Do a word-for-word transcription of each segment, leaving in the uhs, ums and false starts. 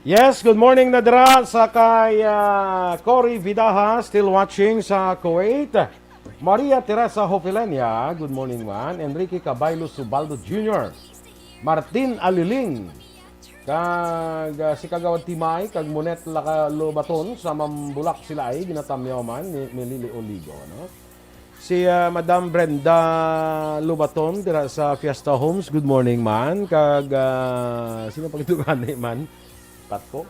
Yes, good morning na dira sa kay, ah, Cory Vidaha, still watching sa Kuwait. Maria Teresa Hofilenia, good morning man. Enrique Cabaylo Subaldo Junior, Martin Aliling, kag, ah, si Kagawad Timay, kag Monet Laca-, Lobaton sa Mambulak sila ay ginatamyaw man ni Melili Oligo, no? Si, ah, Madam Brenda Lobaton dira sa Fiesta Homes, good morning man. Kag, ah, sino pa gid gani man? Patko?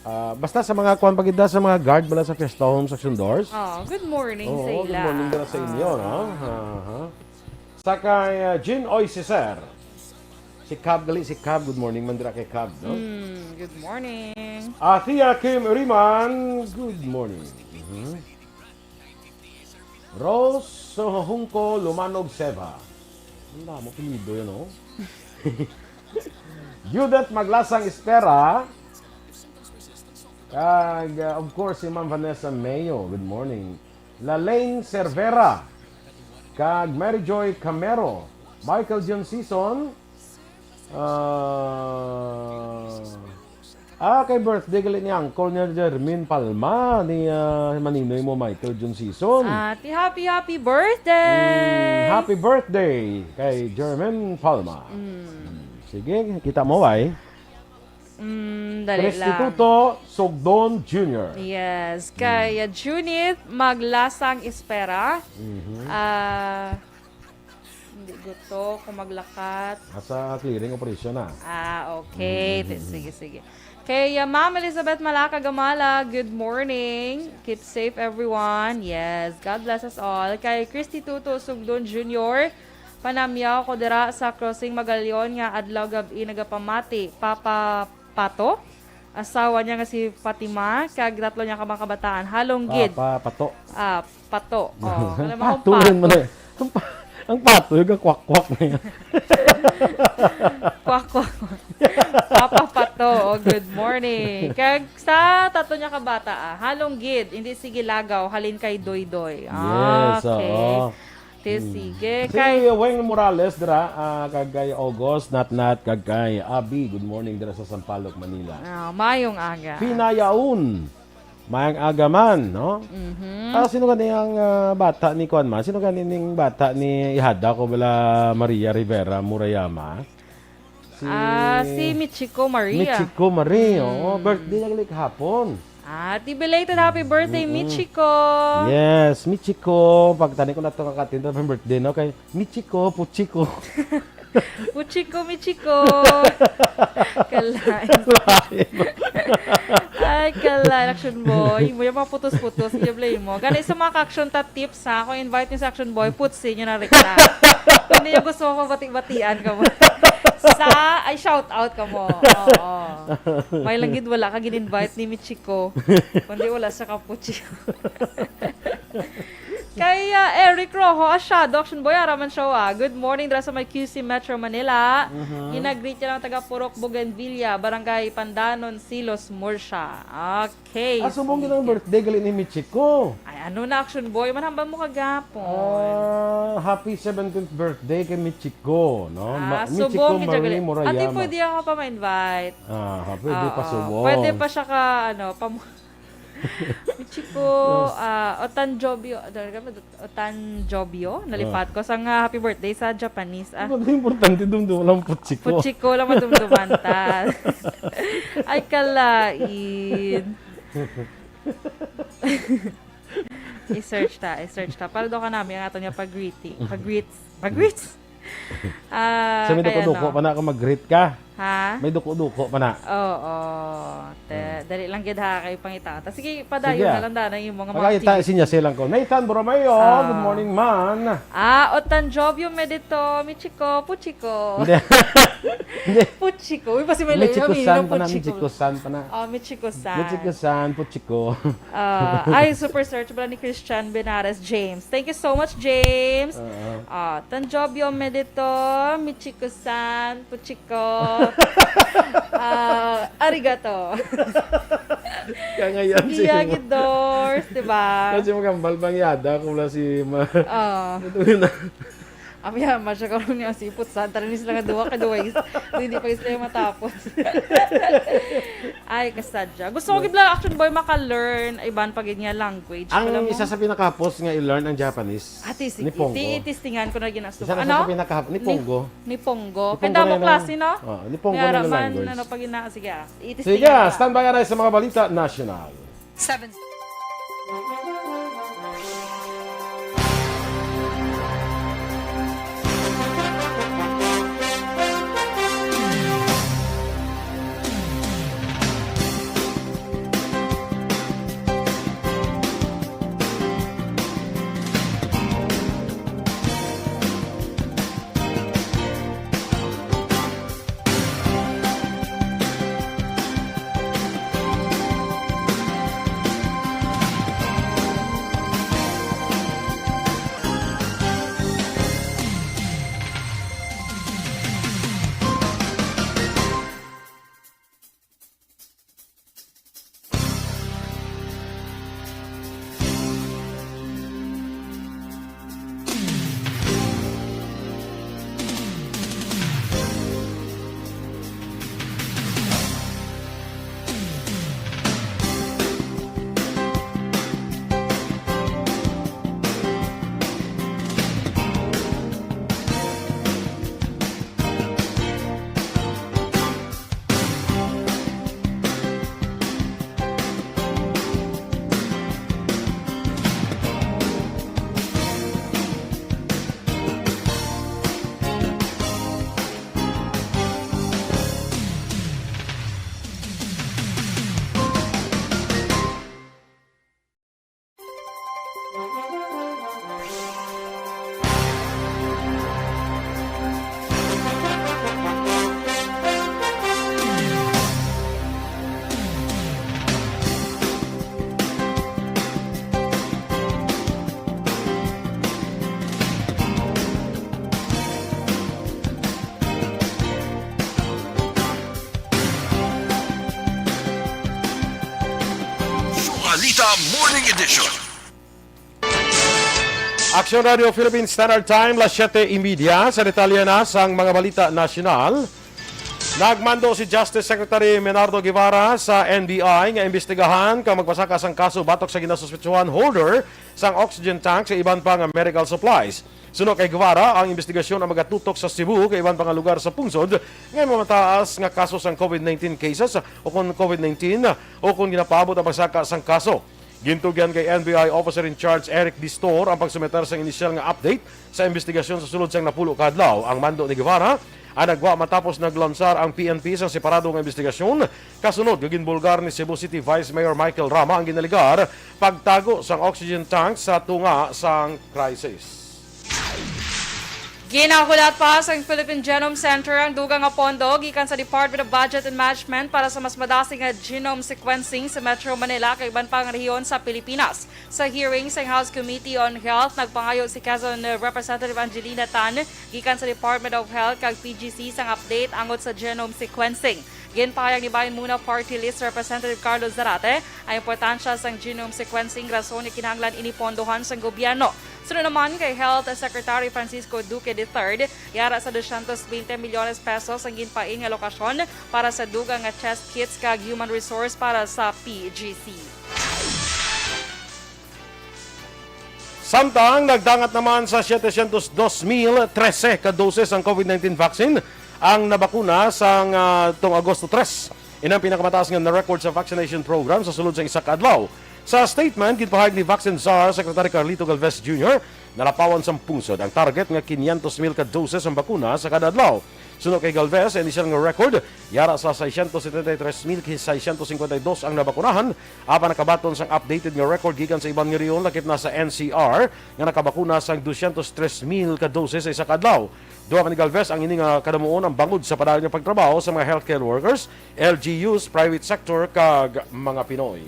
Ah, basta sa mga kuwan pa gid, sa mga guard bala sa Fiesta Homes Action Doors. Oh, good morning sa Oo, good ila. morning dira sa inyo, no? Ah. Aha. Sa kay, ah, Jean Oy Cesar. Si Cab gali, si Cab. Good morning man dira kay Cab, no? Mm, good morning. Ah, Thea Kim Uriman, good morning. Mhm. Rose Sohongko Lumanog Seva. Ang damo apelyido yan, oh. Judith Maglasang Espera. Kag, uh, of course, si Ma'am Vanessa Mayo. Good morning. Lalaine Cervera. Kag Mary Joy Camero. Michael John Season. Ah, ah, kay birthday gali ni Uncle ni Jermin Palma, ni, ah, maninoy mo, Michael Jun Season. Ah, ti happy, happy birthday! Mm, happy birthday kay Jermin Palma. Mm. Mm, sige, kita mo, ay. Mm, dali lang. Restituto Sugdon Junior. Yes, kay, Mm. ah, Junith Maglasang Espera. Mhm. Ah, Hindi guto kung maglakat. Asa clearing operation na? Ah, okay. Mm-hmm. Sige, sige. Kay, uh, Ma'am Elizabeth Malaca Gamala, good morning. Keep safe, everyone. Yes, God bless us all. Kay Christy Tuto Sugdon Junior, panamyaw ko dira sa Crossing Magallon nga adlaw gab-i nagapamati. Papa Pato, asawa niya nga si Fatima, kag tatlo niya ka mga kabataan. Halong gid. Papa Pato. Ah, Pato. Oh, alam mo kung Pato rin man pato. Eh. Ang pa-, ang pato, yung kwak-kwak na yan. Kwak, kwak, kwak. Papa Pato, oh, good morning. Kag sa tatlo niya ka bata, ah, halong gid, hindi sige lagaw, halin kay Doy Doy. Ah, Yes, okay. Oo. Te, Hmm. sige. Si Kay Weng Morales dira, ah, kag kay August, Nat Nat, kag kay Abi. Good morning dira sa Sampaloc, Manila. Ah, mayong aga. Pinayaon. Mayang aga man, no? Mhm. Ah, sino gani ang, ah, bata ni kuan man? Sino gani ning bata ni ihada ko bala Maria Rivera Murayama? Si Ah, si Michiko Maria. Michiko Marie, oo. Mm. Birthday niya gali kahapon. Ah, ti belated happy birthday, Mm-mm. Michiko. Yes, Michiko. Pagtani ko na to kakatinda ng birthday, no? Kay Michiko, Puchiko. Puchiko, Michiko. Kalain. Lain. Ay, kalain, Action Boy. Mo yung mga putos-putos, i-play mo. Gani sa mga ka-action ta tips, ha? Kung invite niyo sa Action Boy, putsi niyo na rikta. Kung di niyo gusto ko bati-batian ka mo. Sa, ay, shout out ka mo. Oo. May lang gid wala ka gin-invite ni Michiko. Kundi wala sa Kapuchi. Kay, ah, Eric Rojo, asyado, Action Boy, ara man siya, ah. Good morning, dira sa may Q C Metro Manila. Mhm. Ginagreet niya lang taga Purok Bougainvillea, Barangay Pandanon, Silos, Murcia. Okay, Ah, subong sige. Gid ang birthday gali ni Michiko. Ay, ano na, Action Boy? Manhambal mo kagapon. Ah, happy seventeenth birthday kay Michiko, no? Ah, Ma-, subong Michiko gid siya Marie gali. Murayama. Ate, pwede ako pa ma-invite? Ah, pwede pa Oo. Subong. Pwede pa siya ka, ano, pam-, Michiko, Yes. ah, Otanjobyo, ano ka ba? Otanjobyo? Nalipat Ah. ko. Sa nga happy birthday sa Japanese, ah. Ano ba importante, dumdum lang, Puchiko. Puchiko lang madumduman ta. Ay, kalain. I-search ta, i-search ta. Para daw ka namin ang ato niya pag-greeting. Pag-greets. Pag-greets? Ah, Sa may kaya duko-duko no. Pa na ako mag-greet ka. Ha? May duko-duko pa na. Oo. Te, Hmm. Dali lang gid ha, kay pangita. Ta, sige, padayon Sige, ah. Na lang dana yung mga Pagkakita, tips. Sinya silang ko. Nathan Borromeo, Ah. Good morning, man. Ah, otanjobyo me dito, Michiko, Puchiko. Hindi. Hindi. Puchiko. Uy, basi may layo, Michiko-san may pa na, Puchiko. Michiko-san pa na. Oh, Michiko-san. Michiko-san, Puchiko. Ah, ay, super search pala ni Christian Benares James. Thank you so much, James. Oo. Ah, tanjobyo me dito, Michiko-san, Puchiko. Ah, arigato. Kaya ngayon, Sige, siguro. Agidors, di ba? Kasi magambal bang yada kung wala si Ma-, Oo. Ito yun na. Ang yaman siya karon nga si Putsan. Tara ni sila nga duwa ka duwa. Hindi pa sila matapos. Ay, kasadya. Gusto ko gid lang, Action Boy, maka-learn iban pa gid nga language. Alam Ang mo? isa sa pinakahapos nga i-learn ang Japanese, Ate, sige. Nihongo. Ti-, testingan ko na gid ang Isa suko. na Ano? sa pinakahap-, Ni-, Nihongo. Nihongo. Nihongo Kaya damo na lang. klase, no? Oh, Nihongo May na lang araman, language. ano, pag ina-, sige, ah. Itistingan Sige, ko. standby, aray, sa mga balita nasyonal. Seven. Sualita Morning Edition. Action Radio Philippines Standard Time, las siete y media. Sa detalye na sang mga balita nasyonal, nagmando si Justice Secretary Menardo Guevara sa N B I nga imbestigahan kag magpasaka sang kaso batok sa ginasuspetsuhan holder sang oxygen tank sa iban pa nga medical supplies. Suno kay Guevara, ang imbestigasyon ang magatutok sa Cebu kag iban pa nga lugar sa pungsod nga may mataas nga kaso sang covid nineteen cases o kon covid nineteen o kon ginapaabot ang pagsaka sang kaso. Gintugyan kay N B I Officer in Charge Eric Distor ang pagsumeter sang inisyal nga update sa imbestigasyon sa sulod sang napulo ka adlaw. Ang mando ni Guevara ang nagwa matapos naglansar ang P N P sang separado nga imbestigasyon, kasunod nga ginbulgar ni Cebu City Vice Mayor Michael Rama ang ginalegar pagtago sang oxygen tank sa tunga sang crisis. Ginahulat pa sang Philippine Genome Center ang dugang nga pondo gikan sa Department of Budget and Management para sa mas madasig nga genome sequencing sa Metro Manila kag iban pa nga rehiyon sa Pilipinas. Sa hearing sang House Committee on Health, nagpangayo si Quezon Representative Angelina Tan gikan sa Department of Health kag P G C sang update angot sa genome sequencing. Ginpahayag ni Bayan Muna Party List Representative Carlos Zarate ang importansya sang genome sequencing, rason nga kinahanglan ini pondohan sang gobyerno. Suno naman kay Health Secretary Francisco Duque the third, yara sa doscientos veinte milyones pesos ang ginpain nga alokasyon para sa dugang nga test kits kag human resource para sa P G C. Samtang nagdangat naman sa setecientos dos mil trese ka doses ang covid nineteen vaccine ang nabakuna sang, ah, tong Agosto tres. Inang pinakamataas nga na-record sa vaccination program sa sulod sa isa ka adlaw. Sa statement, ginpahayag ni Vaccine Czar Secretary Carlito Galvez Junior, nalapawan sang pungsod ang target nga quinientos mil ka doses ang bakuna sa kada adlaw. Suno kay Galvez, ang inisyal nga record yara sa seiscientos setenta y tres mil seiscientos cincuenta y dos ang nabakunahan, apan nakabaton sang updated nga record gikan sa iban nga rehiyon, lakip na sa N C R, nga nakabakuna sang doscientos tres mil ka doses sa isa ka adlaw. Dugang ni Galvez, ang ini nga kadamuon ang bangod sa padayon nga pagtrabaho sa mga healthcare workers, L G Us, private sector, kag mga Pinoy.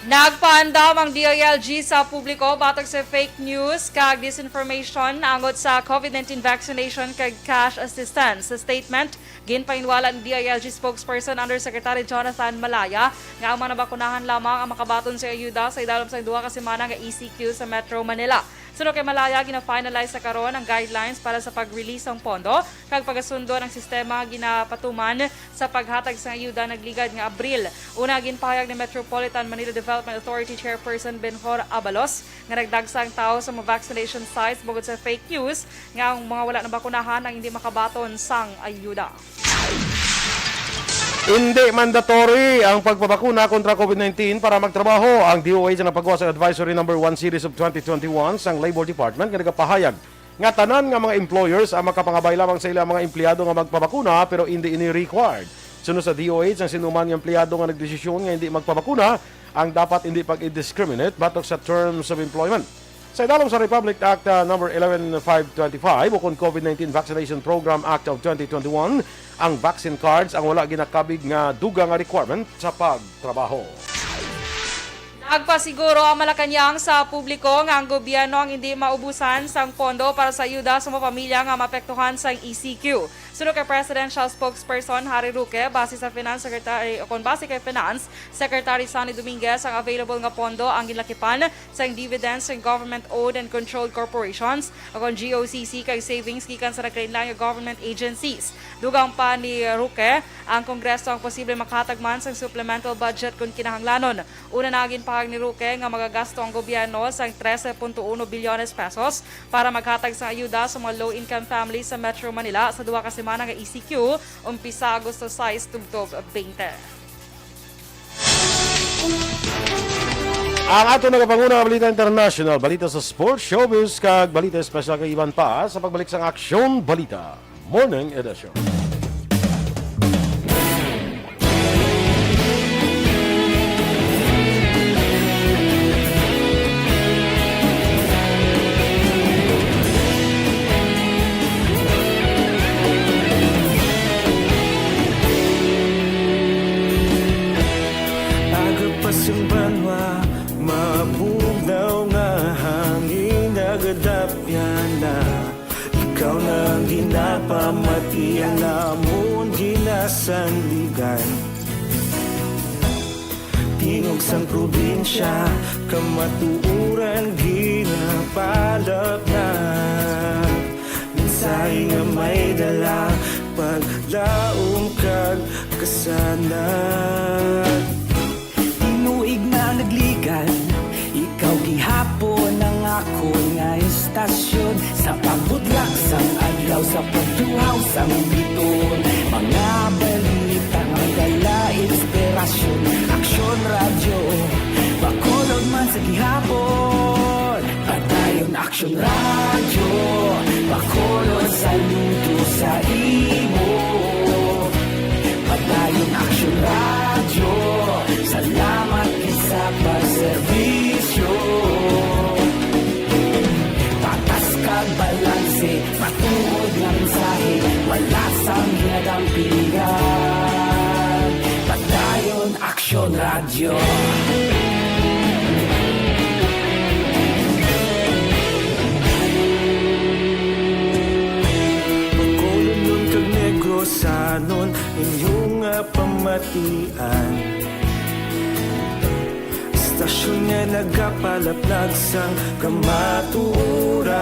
Nagpaandam ang D I L G sa publiko batok sa fake news kag disinformation angot sa covid nineteen vaccination kag cash assistance. Sa statement, ginpahinwala ni D I L G spokesperson Undersecretary Jonathan Malaya nga ang mga nabakunahan lamang ang makabaton sa ayuda sa idalom sang duha ka semana nga E C Q sa Metro Manila. Suno kay Malaya, gina-finalize sa karon ang guidelines para sa pag-release sang pondo kag pagasundon ang sistema ginapatuman sa paghatag sang ayuda nagligad nga Abril. Una, ginpahayag ni Metropolitan Manila Development Authority Chairperson Benhur Abalos nga nagdagsa ang tawo sa mga vaccination sites bangod sa fake news nga ang mga wala nabakunahan ang hindi makabaton sang ayuda. Hindi mandatory ang pagpabakuna kontra COVID nineteen para magtrabaho. Ang D O H nagapagawa sa Advisory Number One Series of twenty twenty-one sang Labor Department nga nagapahayag nga tanan nga mga employers ang makapangabay lamang sa ilang mga empleyado nga magpabakuna, pero hindi ini required. Suno sa D O H, ang sinuman nga empleyado nga nagdesisyon nga hindi magpabakuna ang dapat hindi pag-discriminate batok sa terms of employment. Sa idalom sa Republic Act uh, number eleven five twenty-five ukon COVID nineteen Vaccination Program Act of twenty twenty-one, ang vaccine cards ang wala ginakabig nga dugang nga requirement sa pagtrabaho. Nagpasiguro ang Malacañang sa publiko nga ang gobyerno ang hindi maubusan sang pondo para sa ayuda sa mga pamilya nga maapektuhan sang E C Q. Suno kay Presidential Spokesperson Harry Roque, base sa Finance Secretary, o kon base kay Finance Secretary Sonny Dominguez, ang available nga pondo ang ginlakipan sang dividends sang government-owned and controlled corporations, o kon G O C C, kag savings gikan sa nagkalain-lain nga government agencies. Dugang pa ni Roque, ang Kongreso ang posible makahatag man sang supplemental budget kon kinahanglanon. Una na, ginpahayag ni Roque nga magagasto ang gobyerno sang trese punto uno bilyones pesos para maghatag sang ayuda sa mga low-income families sa Metro Manila sa duha ka semana nga E C Q, umpisa Agosto sais tubtob twenty. Ang ato nagapanguna nga balita international, balita sa sports, showbiz, kag balita espesyal kay Ivan pa sa pagbalik sang Aksyon Balita Morning Edition. Aga pa sang banwa, mabugnaw nga hangin nagadapyan na. Ikaw na ang ginapamati, ang amon ginasandigan. Tingog sang probinsya, kamatuoran ginapalapnag. Mensahe nga may dala, paglaom kag kasanag. Tinuig na nagligan, ikaw gihapon ang akon nga istasyon. Sa pagbutlak sang adlaw, sa pagtuhaw sang biton, mga balita nga dala inspirasyon. Aksyon Radyo, Bacolod man sa gihapon. Padayon Aksyon Radyo, Bacolod, saludo sa imo. Padayon Aksyon Radyo, salamat gid sa pagserbisyo. Patas kag balanse, matuod nga mensahe, wala sang ginadampingan. Padayon Aksyon Radyo. Bacolodnon kag Negrosanon, inyo nga pamatian. Istasyon nga nagapalaplag sang kamatuoran.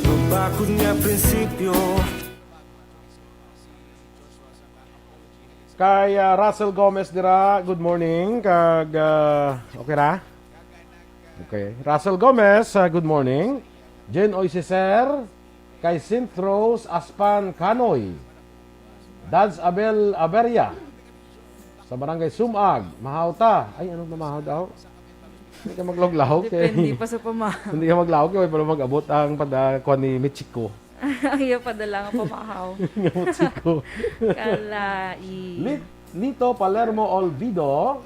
Mabakod nga prinsipyo. Kay ah, Russell Gomez dira, good morning. Kag ah, okay ra? Okay. Russell Gomez, ah, good morning. Jen Oisiser, kay Saint Rose Aspan Kanoy. Dads Abel Aberia, sa barangay Sumag, mahaw ta. Ay, anong mamahaw daw? Hindi ka maglawog-lawog kay Depende pa sa pamahaw. Hindi ka maglawog kay wala pa mag-abot ang pada kuan ni Michiko. Ang iya padala nga pamahaw. Nga Michiko. Kalai. Lit- Lito Palermo Olvido,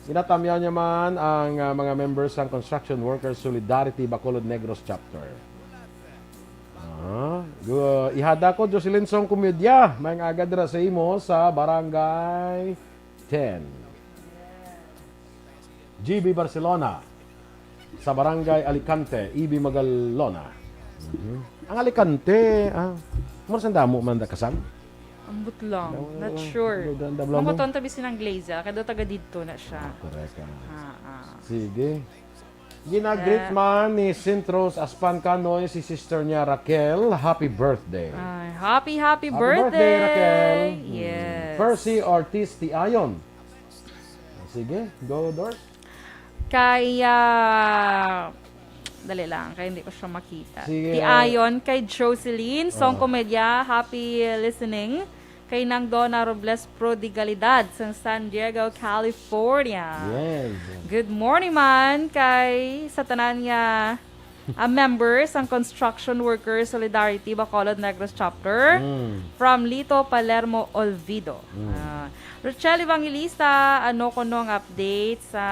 ginatamyaw niya man ang ah, mga members sang Construction Workers Solidarity Bacolod Negros Chapter. Ah, gu- ihada ko, Jocelyn Song Kumedya, may aga dira sa imo sa Barangay ten. G B Barcelona, sa Barangay Alicante, E B Magalona. Mhm. Ang Alicante, ah, mura sa damo man da kasang? Ambot lang. Damo Not lang. sure. Damo, damo, damo. Mamuton tabi silang Glaze, ah. Kaya daw taga didto na siya. Ah, correct. Ah. Ah, ah. Sige. Gina-greet man ni Sentros Aspan Canoy si sister niya Raquel. Happy birthday. Ay, happy, happy Happy birthday, birthday! Raquel. Mm. Yes. Percy Ortiz Tiayon. Sige, go, Dors. Kay, ah, dali lang, kay hindi ko siya makita. Sige. Tiayon, kay Jocelyn, Song Oh. Komedya, happy listening. Kay Nang Donna Robles Prodigalidad sang San Diego, California. Yes. Good morning man kay sa tanan nga, ah, members sang Construction Workers Solidarity Bacolod Negros Chapter. Mm. From Lito Palermo Olvido. Mm. Ah, Rochelle Evangelista, ano kuno ang update sa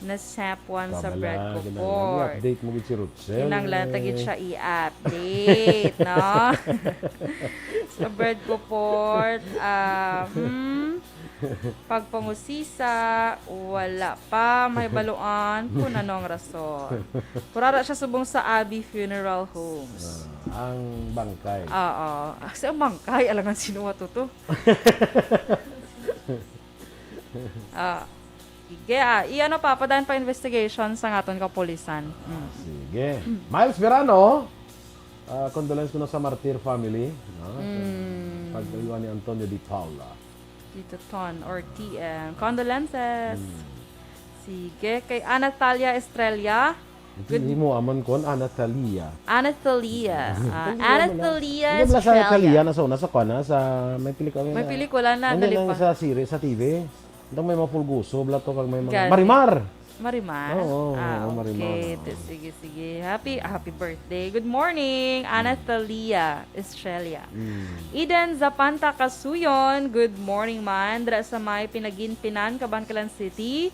nasapwan sa Kabala, bread ko kinahanglan port? I-update mo gid si Rochelle, Kinahanglan ta gid eh. siya i-update, no? Sa bread ko port, ah, hmm, pagpangusisa, wala pa mahibaluan kung ano ang rason. Purara siya subong sa Abbey Funeral Homes. Ah, ang bangkay. Oo. Kasi ang bangkay, alangan sino ato to. Ah, sige, ah, i-ano pa, padayon pa investigation sa aton kapulisan. Mm. Sige. Miles Verano, ah, condolence kuno sa martir family, no? Sa Mm. pagkayuan ni Antonio de Paula. Tito Ton or T M. Condolences. Mm. Sige, kay Anatalia Estrella. Good Hindi mo amon kon Anatalia. Anatalia. Ah, Hindi mo na. Anatalia Hindi mo na sa Estrella. Anatalia na sa una, sa kwana, sa may pelikula May na. pelikula na Hindi lang nalipa. sa siri, sa T V. Itong may mga Pulgoso, bala to, kag may mga Gani. Marimar! Marimar? Oo, Ah, oo, Marimar, okay. oo. Te-, sige, sige. Happy, happy birthday. Good morning, Mm. Anatalia Estrella. Mm. Eden Zapanta Kasuyon, good morning man. Dra sa may Pinaginpinan, Kabankalan City.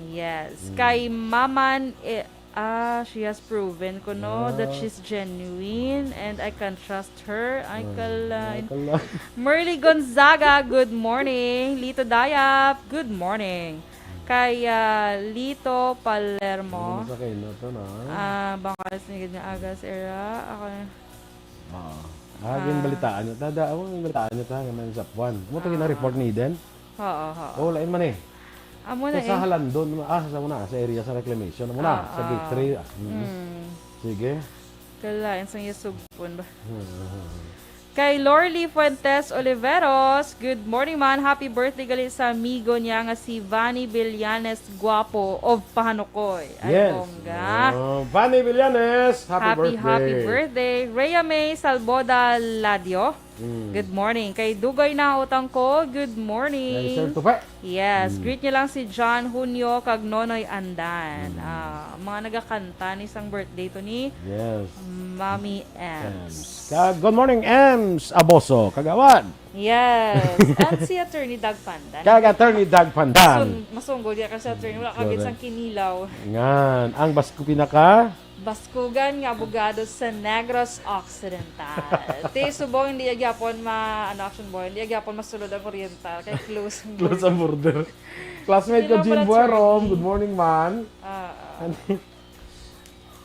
Yes. Mm. Kay Maman, eh, Ah, she has proven kuno that Ah. she's genuine and I can trust her. Ay, Ah, kalain. ay, kalain. Merly Gonzaga, good morning. Lito Dayap, good morning. Kay, ah, Lito Palermo. Ano sa kayo na to na? Ah, bangkalas ni gid nga aga sa era. Ako na. Ah. Ah, Ah. ginbalitaan niyo. Tada, ako, ginbalitaan niyo ta, nga may sapwan. Mo to Ah. gina-report ni Eden? Oo, oo. Oh, lain man eh. Amo na Sa eh. Halandon, ah, sa muna, sa area sa reclamation. Amo na, Ah, sa gate ah. three, ah. Mm. Mm. Sige. Kalain sang iya sugpon ba? Mm. Kay Lorly Fuentes Oliveros, good morning man. Happy birthday gali sa amigo niya nga si Vanny Villanes Guapo of Pahanukoy. Ay, Yes. bongga. Oh, Vanny Villanes, happy Happy, birthday. happy birthday. Rhea May Salboda Ladio. Mm. Good morning. Kay Dugoy na utang ko, good morning. Kay Sir Tupe. Yes, Mm. greet niyo lang si John Junio kag Nonoy Andan. Mm. Ah, mga nagakanta ni sang birthday to ni Yes. Mami Ems. Ems. Kag, good morning, Ems Aboso, kagawad. Yes. And si Attorney Doug Pandan. Kag Attorney Doug Pandan. Masun-, masunggol diya ka sa attorney. Wala ka gid Correct. sang kinilaw. Ngan, ang bas-, pinaka Baskugan nga abogado sa Negros Occidental. Ti subong, hindi gyapon ma-, ano, Action Boy, hindi gyapon masulod ang Oriental, kay close ang Close ang border. Classmate Hindi ko, lang Jim pala Buerom. true. Good morning, man. Ah, ah.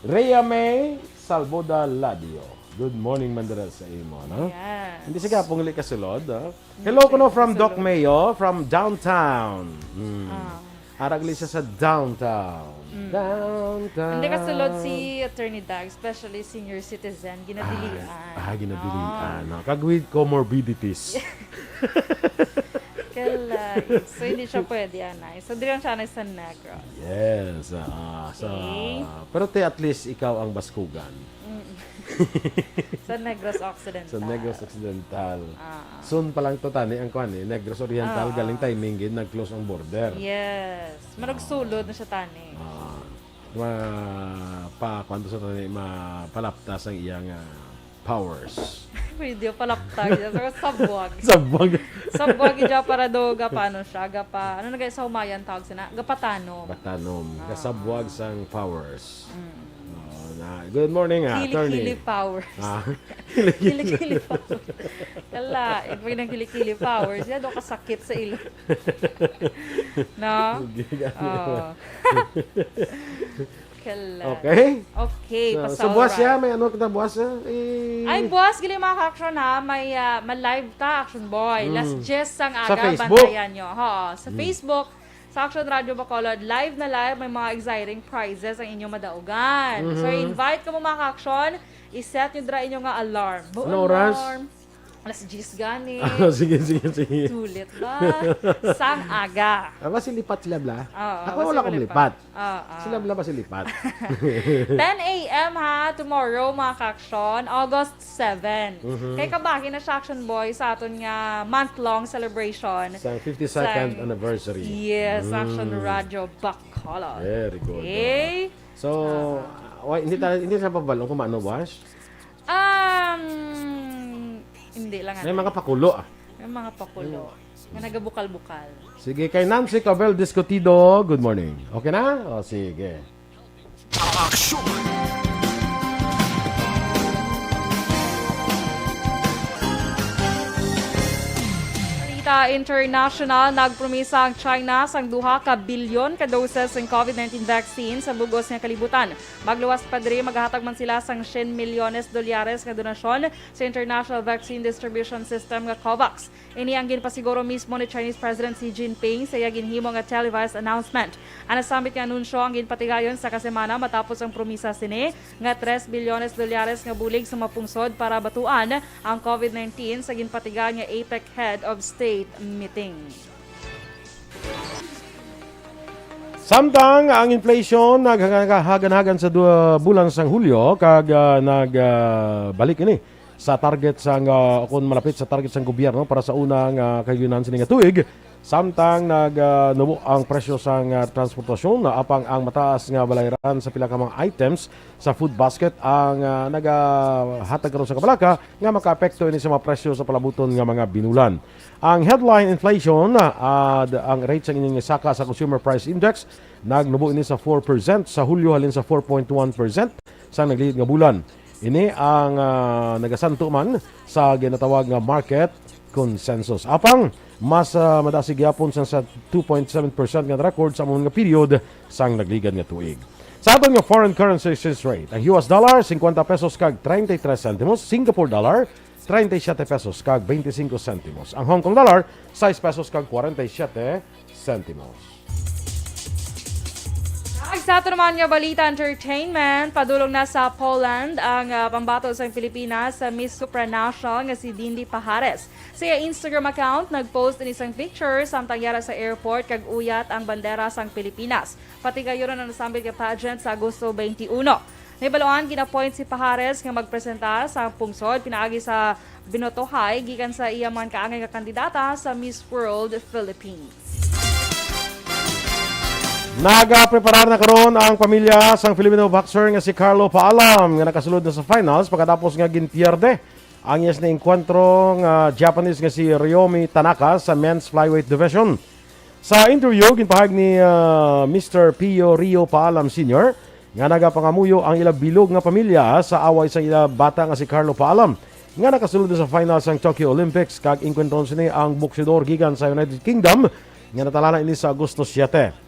Rhea May Salboda Ladio. Good morning, Mandara, sa imo, no? Yes. Hindi siya pungli kasulod, ah. Hindi Hello siya kuno from Doc kasulod. Mayo, from downtown. Mm. Ah. Arag li siya sa downtown. Mm. Downtown. Hindi kasulod si Attorney Dag, especially senior citizen, ginadilian. Ah, ah, ginadilian, No. no? Kag with comorbidities. Kala, so hindi siya pwede, anay. So, di lang siya, anay, sa Negros. Yes, ah, sa, Okay. pero te, at least ikaw ang baskugan. Mm. Sa Negros Occidental. Sa Negros Occidental. Ah. Soon pa lang to, tani, ang kwan, eh, Negros Oriental, Ah. galing timing gid, nag-close ang border. Yes. Managsulod na siya, tani. Ah. Ma-, pa, kwan to sa tani, mapalaptas ang iyang, ah, powers. Pwede yung palaptag. Sa sabwag. Sabwag. Sabwag, iya para do, gapa, ano siya, gapa, ano na, guys, sa Humayan tawag sina? Gapatanom. Gapatanom. Ah. Kasabwag sang powers. Mm. Oo, na, good morning, ah, Kili-kili attorney. Powers. Ah, Kili-kili powers. Kala, eh, pag nang kili-kili powers, yan, doon kasakit sa ilong. No? Sige, gani Oo. mo. Kala. Okay? Okay, So, so, pasaway. buwas siya, may ano kita buwas, eh? Eh, Ay, buwas, gali, mga ka-action, ha? May, ah, ma-live ta, Action Boy. Mm. Last Jess sang Sa aga, Facebook? bantayan nyo. Oo, sa Mm. Facebook, Sa Action Radio Bacolod, live na live, may mga exciting prizes ang inyong madaugan. So, Mhm. invite kamo, mga ka-action, i-set nyo dira inyo nga alarm. Buon Ano oras? alarm. Alas diyes gani. Ah, sige, sige, sige. Sulit ba? Sang aga. Ah, basi lipat sila, bla. Oo, Ako, basi wala akong malipat. lipat. Oo. Sila, bla, basi lipat. Ten a m ha, tomorrow, mga ka-action, August seven. Mhm. Kay kabahin na siya, Action Boy, sa aton nga month-long celebration. Sa fifty-second Sang anniversary. Yes, Mm. Action Radio Bacolod. Very good, Okay? So, Ah. wa-, hindi ta-, hindi sa pabalong kung ano, Wash? Um, hindi lang May ano. mga pakulo, ah. May mga pakulo. Mm. Nga nagabukal-bukal. Sige, kay Nancy Cabel Discutido, good morning. Okay na? O, sige. Aksyon! Balita international, nagpromisa ang China sang duha ka bilyon ka doses sang covid nineteen vaccine sa bug-os nga kalibutan. Magluwas pa diri, magahatag man sila sang syen milyones dolyares nga donasyon sa International Vaccine Distribution System nga covax. Ini ang ginpasiguro mismo ni Chinese President Xi Jinping sa iya ginhimo nga televised announcement. Ang nasambit nga anunsyo ang ginpatigayon sa kasemana matapos ang promisa sini nga tres bilyones dolyares nga bulig sa mga pungsod para batuan ang covid nineteen sa ginpatigayon nga APEC Head of State meeting. Samtang ang inflation naghagan-hagan sa dua bulan sang Hulyo kag, ah, nag, ah, balik ini sa target sang, ah, kung malapit sa target sang gobyerno para sa una nga kahigayonan sini nga tuig, samtang nag, ah, nubo ang presyo sang, ah, transportasyon, apang ang mataas nga balayran sa pila ka mga items sa food basket ang, ah, nagahatag karon sa kabalaka nga makaapekto ini sa mga presyo sa palabuton nga mga binulan. Ang headline inflation, ah, d-, ang rate sang ining saka sa Consumer Price Index, nagnubo ini sa four percent sa Hulyo halin sa four point one percent sa nagligid nga bulan. Ini ang, ah, nagasanto man sa ginatawag nga market consensus. Apang mas, ah, madasig gyapon sa, sa two point seven percent nga record sa amo nga period sang nagligad nga tuig. Sa aton nga foreign currency exchange rate, ang U S dollar, fifty pesos kag treinta y tres centimos, Singapore dollar, treinta y siete pesos kag veinticinco centimos. Ang Hong Kong dollar, sais pesos kag kwarenta y siete centimos. Ag sa ato naman nga balita, entertainment, padulong na sa Poland ang, ah, pambato sang Pilipinas sa Miss Supranational nga si Dindy Pajares. Sa iya Instagram account, nag-post ini sang picture samtang yara sa airport kag uyat ang bandera sang Pilipinas. Patigayon ang nasambit nga pageant sa Agosto twenty-one. Nahibaluan, gin-appoint si Pajares nga magpresenta sa pungsod pinaagi sa binotohay gikan sa iya man kaangay nga kandidata sa Miss World Philippines. Nagapreparar na karon ang pamilya sang Filipino boxer nga si Carlo Paalam nga nakasulod na sa finals pagkatapos nga ginpierde ang iya sini enkwentro nga Japanese nga si Ryomi Tanaka sa men's flyweight division. Sa interview, ginpahayag ni, ah, Mister Pio Rio Paalam Senior nga nagapangamuyo ang ila bilog nga pamilya sa away sa ila bata nga si Carlo Paalam nga nakasulod na sa final sang Tokyo Olympics kag inkwentron sini ang boksidor gikan sa United Kingdom nga natalana ini sa Agosto siete.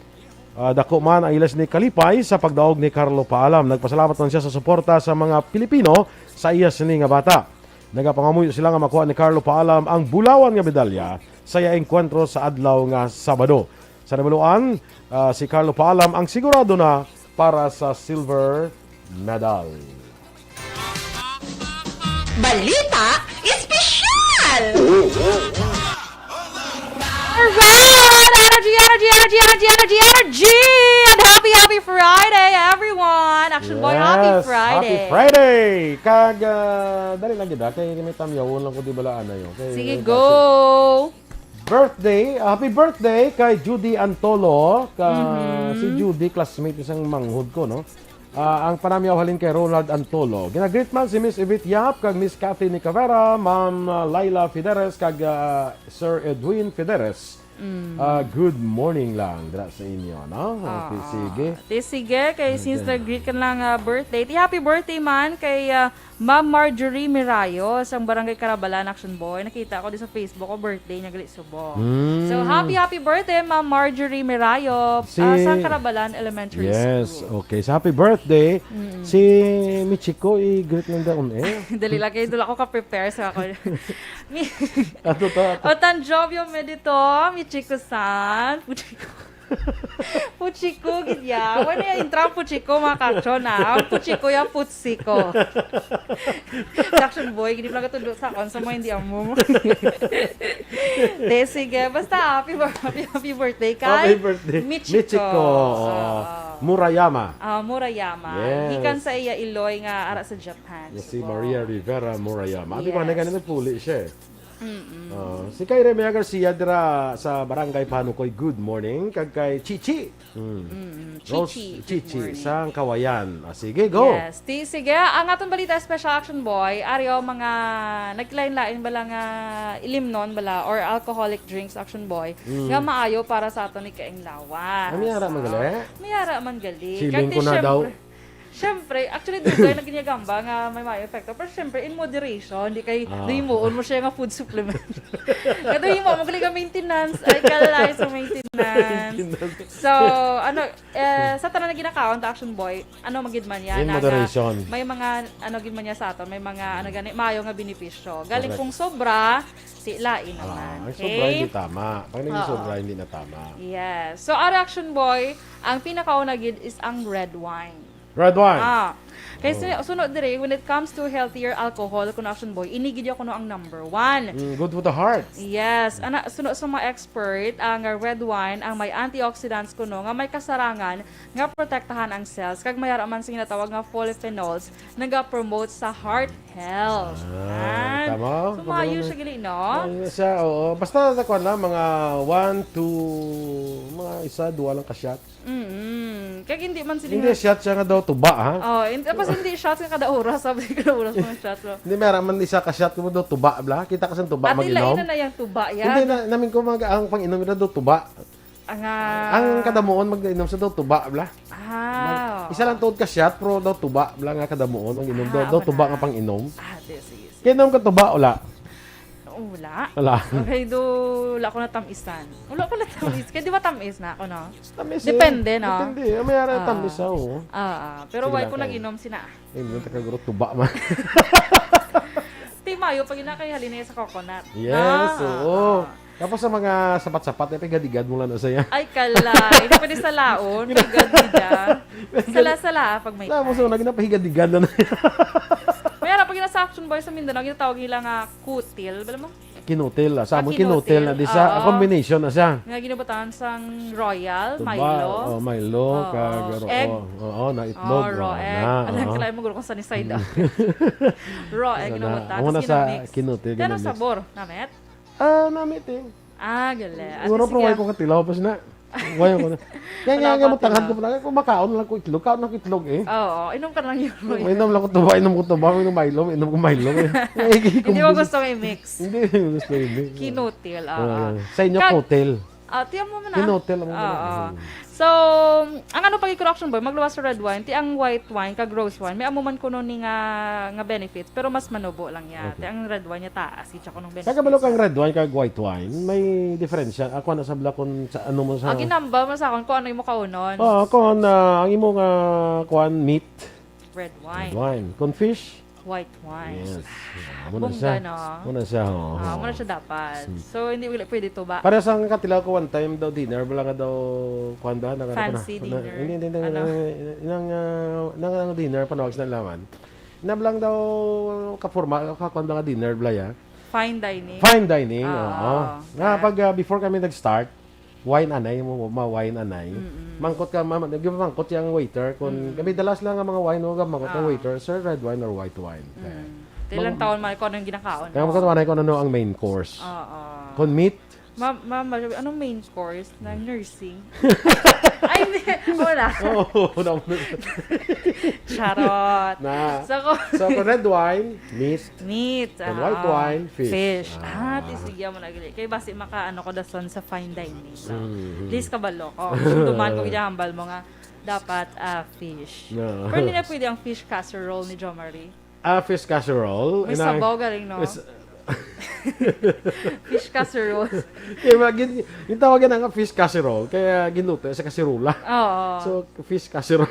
Ah, dako man ang ila sini kalipay sa pagdaog ni Carlo Paalam. Nagpasalamat man siya sa suporta sa mga Pilipino sa iya sini nga bata. Nagapangamuyo sila nga makuha ni Carlo Paalam ang bulawan nga medalya sa iya engkwentro sa adlaw nga Sabado. Sa nabaluan, ah, si Carlo Paalam ang sigurado na para sa silver medal. Balita Espesyal! Alright! Energy, energy, energy, energy, energy, energy! And happy, happy Friday, everyone! Action Boy, happy Yes, happy Friday! Friday! Kag, ah, dali lang gid, ah, kay may tamyawon lang ko di bala anay, oh. Kay Sige, kasi go! Birthday, ah, happy birthday kay Judy Antolo. Ka, Mhm. Si Judy, classmate isang manghod ko, no? Ah, ang panamyaw halin kay Ronald Antolo. Ginagreet man si Miss Evit Yap kag Miss Kathy Nicavera, Ma'am, ah, Laila Fideres kag, ah, Sir Edwin Fideres. Mm. Ah, good morning lang dira sa inyo, no? Okay, Ah, sige. Ti sige, kay since Okay. nag-greet ka lang, ah, birthday. Ti happy birthday man kay, ah, Ma'am Marjorie Mirayo, sang Barangay Carabalan, Action Boy. Nakita ko di sa Facebook ko, birthday niya gali subong. Mm. So, happy, happy birthday, Ma'am Marjorie Mirayo, Si ah, sang Carabalan Elementary Yes, School. Okay. So, happy birthday. Mm. Si Michiko, i-greet lang daw on air. Dali lang kayo, dula ko ka-prepare sa ako. Mi-, Ato to, ato. O tanjobyo me dito, Michiko-san. Puchiko, gid ya. Wala ya intro ang Puchiko, mga ka-action, ah. Ang Puchiko ya, Putsiko. Action boy, hindi pala katundo sa akon, sa mga hindi amo. Te, sige. Basta, happy, bir- happy, happy birthday kay Happy birthday. Michiko. Michiko. Oo. Murayama. Ah, Murayama. Yes. Gikan sa iya iloy nga ara sa Japan. Yes, si Wow. Maria Rivera Murayama. Abi Yes. ba, nagani nagpuli siya eh. Mm-mm. Ah, si Kay Remea Garcia dira sa Barangay Panukoy, good morning. Kag kay Chichi. Mm. Mm-mm. Rose Chichi, good Chichi morning. Sa Kawayan. Ah, sige, go. Yes. Ti, sige, ang atong balita, special action boy, ari o mga naglain-lain bala nga ilimnon bala or alcoholic drinks, action boy, Mm. nga maayo para sa aton ikaing lawas. Ah, may ara man gali? May ara man gali. Feeling Kay ti, ko na daw. Syempre, syempre, actually, dugay na ginagamba nga may maayo epekto. Pero syempre, in moderation, di kay Ah. nahimuon mo siya nga food supplement. Nga nahimuon mo gali ka maintenance, ay, kalay sa maintenance. Maintenance. So, ano, eh, sa tanan na ginakaon ta, action boy, ano magid man yan, In na, moderation. May mga, ano gid man niya sa aton, may mga, ano gani, maayo nga benepisyo. Galing Correct. Kung sobra, ti lain Ah, naman. Ang Okay? Sobra hindi tama. Pag naging Oo. Sobra, hindi na tama. Yes. So, our action boy, ang pinakauna gid is ang red wine. Red wine. Ah. Kay Oh. sunu-, sunod diri, when it comes to healthier alcohol, kuno action boy, ini gid ya kuno ang number one. Mm, good for the heart. Yes. Ana, suno sa mga expert, ang red wine ang may antioxidants kuno nga may kasarangan nga protektahan ang cells kag may ara man sa ginatawag nga polyphenols, nagapromote sa heart health. Ah, Yan. Tama. So, Tama maayo na. Siya gali, no? Maayo siya, oo. Basta sa kwan lang, mga one, two, mga isa, duwa lang ka shot. Mm-mm. Kag hindi man sila Hindi nga shot siya nga daw tuba, ha? Oh, in-, tapos hindi shot nga kada oras, sabi ko kada oras mga shot, no? Hindi, meron man isa ka shot mo daw tuba, bla. Kita ka sa tuba Ate, mag-inom? Lain na na yung tuba yan. Hindi na, namin ko mag-, ang pang-inom nila daw tuba. Ang, ah, Ang kadamuon mag-inom sa daw tuba, bla. Ah, Mag-, isa lang tuod ka shot, pero daw tuba, bla, nga kadamuon ang inom daw, Ah, daw okay tuba na. Nga pang-inom. Ah, di, sige, sige. Kainom ka tuba, wala? Wala. Wala. Okay, do, wala ko na tamisan. Wala ko na tamis. Kaya di ba tamis na ako, no? Tamis eh. Depende, no? Depende. May ara Ah. Tamis, ah, oo. Ah, ah. Pero Sige why lang ko kayo. Nag-inom sina? Eh, hindi ka guro tuba man. Ti mayo pag ina kay halin sa coconut. Yes, Ah, oo. Ah. Tapos sa mga sapat-sapat, eh, pigadigad mo lang na saya. Ay, kala. Hindi pwede sa laon. May gad-gida. Sala-sala, ah, pag may Tapos, ice. Naging napahigadigad na na. May ara pag ina sa action boy sa Mindanao, ginatawag nila nga kutil. Bala mo? Kinutil, ah. Sa Ah, amon kinutil, kinutil. Na di sa, Oo. A combination na siya. Nga ginubutangan sang Royal, Tuba, Milo. Oh, Milo, Oo. Kag, Egg. Oo, oo, na itlog, Oh, raw oh, egg. Na, Alam, oo. Kalay mo, gulo kung saan ni side up. Raw egg, Ano na, ginubutangan, amo na tapos sa ginamix. Kinutil, Pero ginamix. Sabor, namit? Ah, namit eh. Ah, gali. At Siguro least, pro, sige. Ko katilaw, pas na. Wala ko na. Kaya Wala nga, nga, ko matangad ko tilaw. Pala, kung makaon lang ko itlog, kaon lang ko itlog eh. Oo, inom ka lang yun. May inom lang ko tuba, inom ko tuba, inom Milo, inom ko Milo eh. Hindi mo gusto may mix? Hindi, hindi mo gusto may mix. Kinutil, oo. Oo. Sa inyo, Kag-, kutil. Ah, tiyan mo man, ah. Kinutil mo man. Oo. Hmm. So, ang ano pag correction boy, magluwas sa red wine, ti ang white wine kag rose wine, may amo man kuno ni nga, nga benefits, pero mas manubo lang niya. Okay. Ti ang red wine niya taas, gid siya kunong benefits. Kaya kabalo kang red wine kag white wine, may diferensya. Ako na sa blakon sa ano mo sa Ang ginamba mo sa akon kung ano imo kaunon. Oo, kung, ah, ang imo nga kuan, meat, Red wine. Red wine. Kung fish, White wine. Yes. Ah, amo na Bongga, siya. No? Amo na siya, oo. Ah, amo na siya dapat. Hmm. So, hindi wala pwede tuba. Para sa nga katilaw ko one time daw dinner, wala nga daw, kuwan ba? Nang, Fancy na, dinner. Hindi, hindi, hindi, Ano? Nang, nang, ah, nang, nang dinner, panawag sa laman. Nablang daw, kaporma, kakuan ba nga dinner, blaya? Fine dining. Fine dining, Ah, oo. Nga, ah. Pag, ah, before kami nag-start, wine anay mo, ma-wine anay. Mm-mm. Mangkot ka, ma-, ma-, di ba mangkot yung waiter? Kung Mm. kami dalas lang ang mga wine, no, mangkot ang Ah. waiter, "Sir, red wine or white wine?" Mm. Eh. Ti lang Mang-, taon man kung ano yung ginakaon kaya mo. Mo kung ano ang main course. Oo. Kung meat, Ma-, ma-, ma-, anong main course? Na nursing? Ay, hindi. Wala. Oo, wala mo na. Charot. Na. So, kung So, kung red wine, meat. Meat, Kung ah, white wine, fish. Fish. Ah, Ah. ti sige mo na gali. Kay basi maka, ano ko, dason sa fine dining. So, Mm-hmm. Please kabalo ko. Duman ko ginahambal mo nga dapat, ah, fish. No. Pero hindi na pwede ang fish casserole ni Jo Marie. Ah, fish casserole. May Inang sabaw galing, no? Is-, Fish casserole. Kaya ba, gin-, yung tawagan na nga fish casserole, kaya ginuto sa kaserola. Oo. So, fish casserole.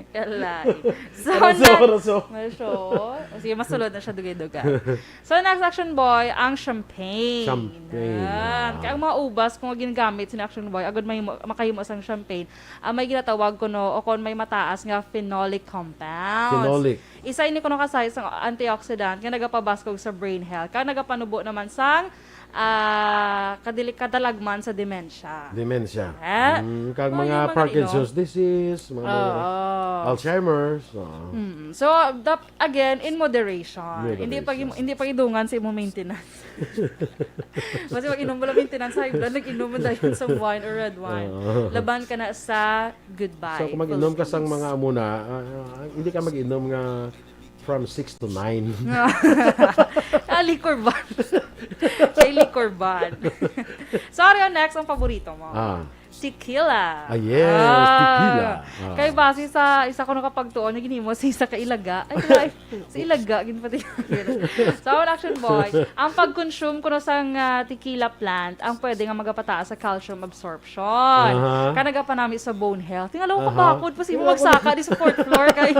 Kalain. So, Raso, na- raso. Raso. O, sige, masulod na siya, dugay-dugay. So, next, Action Boy, ang champagne. Champagne, Yan. ah. Kaya ang mga ubas, kung ginagamit sa Action Boy, agud may mo-, makahimo sang champagne, ah, may ginatawag kuno, o kung may mataas nga phenolic compounds. Phenolic. Isa ini kuno ka size sang antioxidant nga nagapabaskog sa brain health, kag nagapanubo naman sang, ah, kadili-, kadalagman sa demensia. Dementia. Eh? Mm, kag Mga mga mga Parkinson's disease, mga, mga Oo. Alzheimer's. Oo. Mm. So, dap-, again, in moderation. Moderation. Hindi pag-, hindi pag-idungan sa imong maintenance. Kasi pag inom mo lang maintenance high blood, nag-inom mo dayon sa wine or red wine. Oo. Laban ka na sa goodbye. So, kung mag-inom ka sang mga amuna, ah, ah, hindi ka mag-inom nga from six to nine. Ah, liquor ban. Siya liquor ban. Sorry, ang next, ang paborito mo. Ah. Tequila. Ah, yes, Ah. tequila. Ah. Kay base sa isa ko nakapagtuon, yung ginimo sa isa ka ilaga. Ay, ay, sa ilaga, ginpati. So, ang Action Boy, ang pag-consume kuno sang, ah, tequila plant, ang pwede nga magapataas sa calcium absorption. Aha. Ka nagapanami sa bone health. Tingala ko Aha. kabakod pa si Tingala ko magsaka di sa fourth floor kay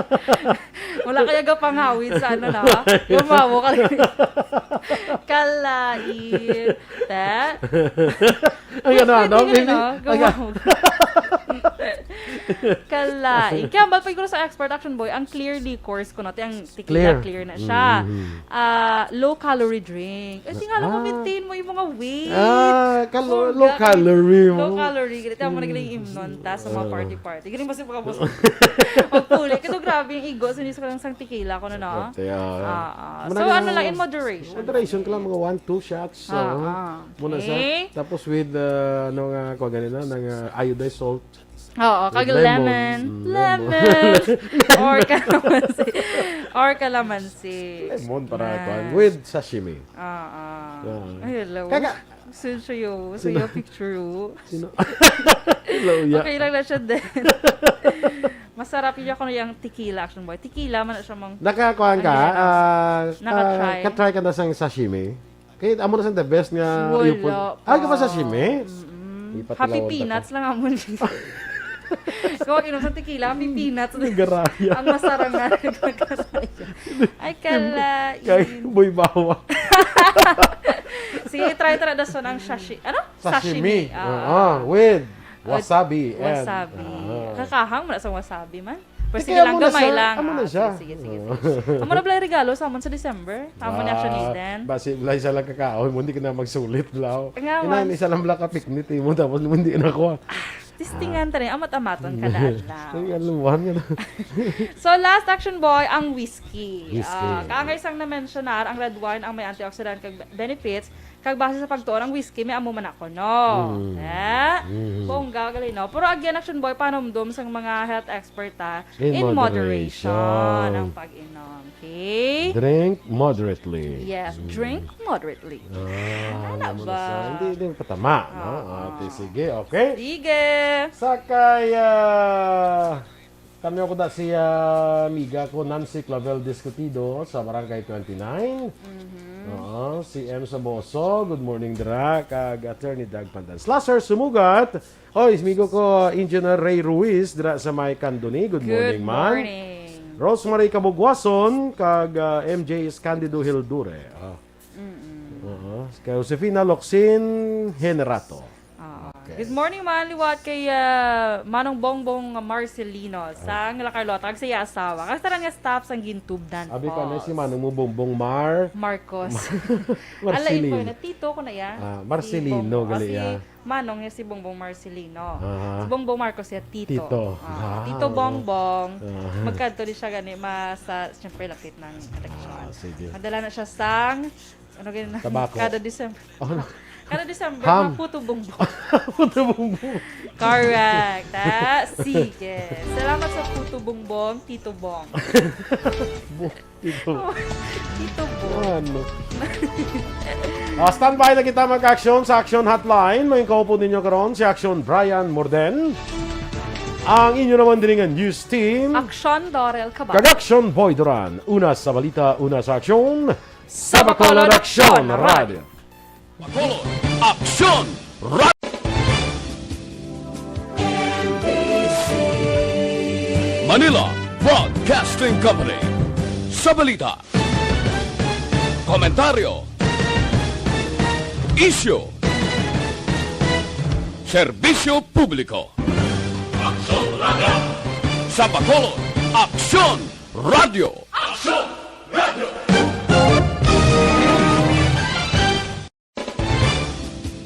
wala kaya gapangawid sa ano na. Gumawo ka. Kalain. Te? Ang ano, ano? Pwede rin, Hindi. no? Ang Gumawo. Kalain. Kaya ba, pag sa expert Action Boy, ang clear liquors ko, no? Te, ang tequila, Clear. clear na siya. Mm-hmm. Ah, low calorie drink. Eh, tingala ko, Ah. maintain mo yung mga weight. Ah, kalo-, Bongga low ka-, calorie mo. low calorie. Ganito mo Mm. nagaling imnon ta sa mga Oo. party-party. Ganun ba sa mga boss? Magpuli. Kaya grabe yung igo. Sinis ko lang sang tequila ko na, no? Pati, ah. Ah, ah. Muna So, ka ano lang, lang, in moderation. moderation ka lang, mga one, two shots. Ah, So, ah. muna sa, Okay. tapos with, uh, ano nga, kuha ganina, ng, uh, iodized salt. Oo, With kag lemon. lemon. Mm, Lemon. lemon. Or calamansi. Or calamansi. Lemon para Yan. kuan. With sashimi. Ah, ah. Yan. Ay, hello. Kaka- Suyo, suyo Sino? picture. Sino? Hello, ya. Okay lang na siya din. Masarap yun ako yung tequila, Action Boy. Tequila man na siya mang Nakakuan ka? Ang Ah, Naka-try? ah, ka-try ka na sang sashimi? Kaya amo na sa the best nga Wala yupon. pa. Ay, ka ba sashimi? Mm-mm. Ipatilawan Happy ta ka. Peanuts lang amo niya. Kung inom sa tequila, Happy Peanuts. Garaya. Ang masarang nga nagkagaraya. Ay, kalain. Kay Boy Bawa. Sige, try, try daw sa nang sashi-, ano? Sashimi. Sashimi. Ah. Oo, with With wasabi and, wasabi. ah. Kakahang mo na sa wasabi man. Pero Sige, sige lang, amo na gamay siya. lang. Amo na Ah, siya. sige, sige, sige, Oo. sige. Amo na pala yung regalo sa amon sa December. Amo ni Action Ah, Eden. Basi, wala isa lang kakaon mo, hindi ka na magsulit, blaw. Nga Ina, man. isa lang black ka piknit, eh, mo, tapos hindi na ko. Testingan ta rin, amat-amaton ka daan lang. Ay, aluhan nga na. So, last Action Boy, ang whiskey. Whiskey. Ah, kaangay sang na-mentionar, ang red wine ang may antioxidant kag benefits, kag base sa pagtuon ang whiskey, may amo man ako, no? Mm. Eh? Mm. Bongga, gali, no? Pero again, Action Boy, panumdum sang mga health expert, ha? In In moderation. moderation ang pag-inom, okay? Drink moderately. Yes, Mm. drink moderately. Ah, Ano naman ba? sa, hindi, hindi patama, no? Oo. Ah, okay, sige, okay. Sige. Sa kay, ah, kami ako na si, ah, amiga ko, Nancy Clavel Discutido, sa Barangay twenty-nine. Mhm. Oo, si M Saboso, good morning, dira, kag Attorney Doug Pandan. Slasher Sumugat, Hoy, amigo ko, Engineer Ray Ruiz, dira sa may Candoni. Good Good morning, man. morning. Rosemary Kabugwason, kag, ah, M J Candido Hildure. Ah. Mm-mm. Oo. Kay Josefina Locsin Generato. Ah. Okay. Good morning, man. Liwat kay, ah, Manong Bongbong Marcelino, Ah. sang La Carlota, kag sa iya asawa. Kag sa nga staff sang Gintubdan Abi ko, ano Falls. si Manong mo, Bongbong Mar? Marcos. Mar-, Ala, Marcelino. info na. Tito ko na iya. Ah, Marcelino, Tito. gali Ah, si iya. Manong niya si Bongbong Marcelino. Aha. Si Bongbong Marcos siya, Tito. Tito. Ah, Ah, Tito oo. Bongbong. Ah. Magkadto di siya gani, ma-, sa, siyempre, lapit ng eleksyon. Ah, sige. Madala na siya sang, ano gani na, Tabako. kada December. Oh, no. Kada December, Ham. mga puto bongbong. Puto bongbong. Correct, ha? Sige. Salamat sa puto bongbong, Tito Bong. Bu-, Tito. Tito Bo. Ano? Ah, standby na kita mag-action sa Action Hotline. May kaupo ninyo karon si Action Brian Morden. Ang inyo naman diri nga news team. Action Dorel Cabal. Kag Action Boy Duran. Una sa balita, una sa aksyon. Sa Bacolod Aksyon Radio. Bacolod Aksyon Radio. Manila Broadcasting Company. Sa balita, komentaryo, isyu, serbisyo publiko. Aksyon Radio! Sa Bacolod, Aksyon Radio! Aksyon!